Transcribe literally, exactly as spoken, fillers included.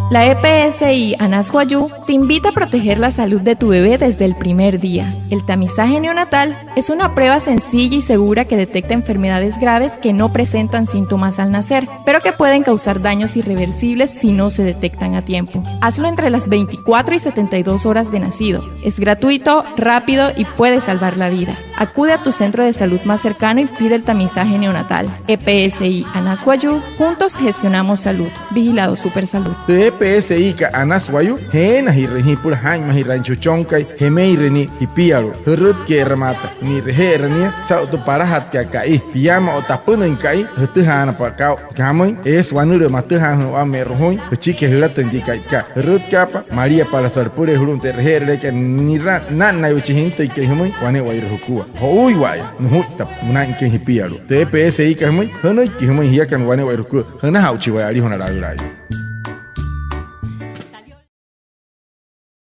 La E P S I Anas Wayuu te invita a proteger la salud de tu bebé desde el primer día. El tamizaje neonatal es una prueba sencilla y segura que detecta enfermedades graves que no presentan síntomas al nacer, pero que pueden causar daños irreversibles si no se detectan a tiempo. Hazlo entre las veinticuatro y setenta y dos horas de nacido. Es gratuito, rápido y puede salvar la vida. Acude a tu centro de salud más cercano y pide el tamizaje neonatal. E P S I Anas Wayuu, juntos gestionamos salud. Vigilado Supersalud. Tü E P S I ka Anas Wayuu, jeenajirüin jia süpüla jaa'inmajiraain chi jüchonkai jemeirünii jipialu'u. Jürütke'eramaata ni'reje'era nia saa'u tü palajatkat ka'i, piama otta apünüin ka'i, jütüjaanapa kaa'u. Jamüin, eesü wanülüü matüjaain, jü'waa me'rujuin jüchikijee jülatüin tü ka'ikat. Jürütkaapa, maliapala süpüleerua julu'u tü e'reje'erüleekat, ni'ra na'nnaiwa chi jintüikai jümüin wane'ewai jukua. Jo'uuiwa'aya, nujuittapa münain jünain jipialu'u. Tü E P S I kat jümüin, jünüiki jümüin jiakana wane'ewai jukua, jünaja'uchi waya alijuna laülaain.